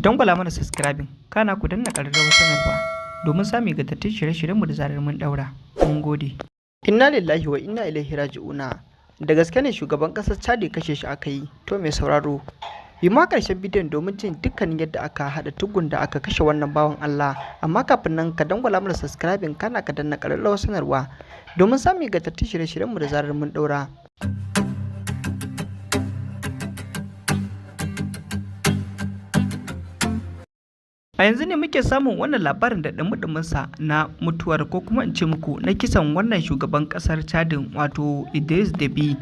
Dangwala mana subscribing, kana ku danna ƙararrawar sanarwa domin samun ingantattun shirye-shiryenmu da zarar mun ɗaura. Mun gode. Inna lillahi wa inna ilaihi raji'una. Da gaske ne shugaban ƙasar Chadi kashe shi aka yi? To mai sauraro, bi ma ƙarshen bidiyon domin jin dukkanin yadda aka haɗa tugun da aka kashe wannan bawan Allah. Amma kafin nan ka dangwala mana subscribing, kana ka danna ƙararrawar sanarwa domin samun ingantattun shirye-shiryenmu da zarar mun ɗaura. A yanzu ne muke samun wannan labarin da ɗumi sa na mutuwar, ko kuma in ce muku na kisan wannan shugaban ƙasar Chadin, wato Idris Deby,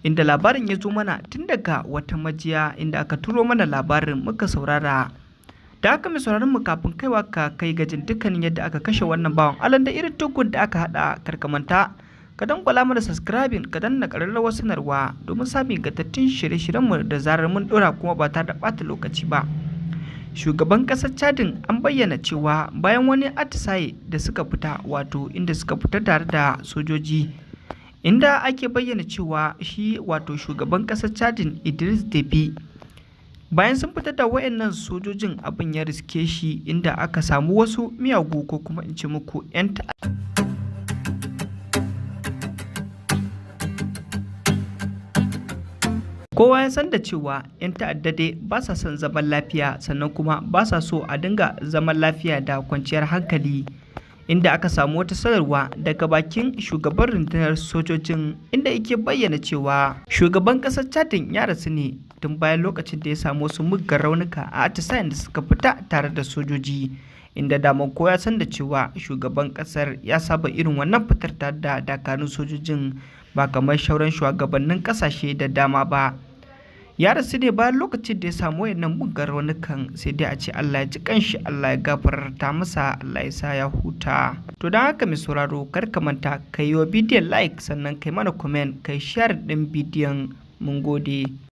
inda labarin ya zo mana tun daga wata majiya inda aka turo mana labarin muka saurara. Da haka mai sauraron mu, kafin kaiwa ka kai gajin dukkanin yadda aka kashe wannan bawan Allah da irin tukun da aka haɗa, karkamanta ka dangwala mana subscribing, ka danna ƙararrawar sanarwa domin samun ingantattun shirye-shiryenmu da zarar mun ɗora, kuma ba tare da ɓata lokaci ba. Shugaban ƙasar Chadin an bayyana cewa bayan wani atisaye da suka fita, wato inda suka fita tare da sojoji, inda ake bayyana cewa shi wato shugaban ƙasar Chadin Idris Deby, bayan sun fitar da wayannan sojojin, abin ya riske shi inda aka samu wasu miyagu, ko kuma in ce muku 'yan Kowa ya san da cewa 'yan ta'adda dai ba sa son zaman lafiya, sannan kuma ba sa so a dinga zaman lafiya da kwanciyar hankali, inda aka samu wata sanarwa daga bakin shugaban rundunar sojojin inda yake bayyana cewa shugaban ƙasar Chadin ya rasu ne tun bayan lokacin da ya samu wasu muggan raunuka a atisayen da suka fita tare da sojoji, inda daman ko ya san da cewa shugaban ƙasar ya saba irin wannan fitar tare da dakarun sojojin, ba kamar shauran shugabannin ƙasashe da dama ba. Ya rasu ne bayan lokacin da ya samu wayannan muggan raunukan. Sai dai a ce Allah ya ji kanshi, Allah ya gafarta masa, Allah ya sa ya huta. To don haka mai sauraro, kar ka manta ka yi wa bidiyon like, sannan kai mana comment, kai share din bidiyon. Mun gode.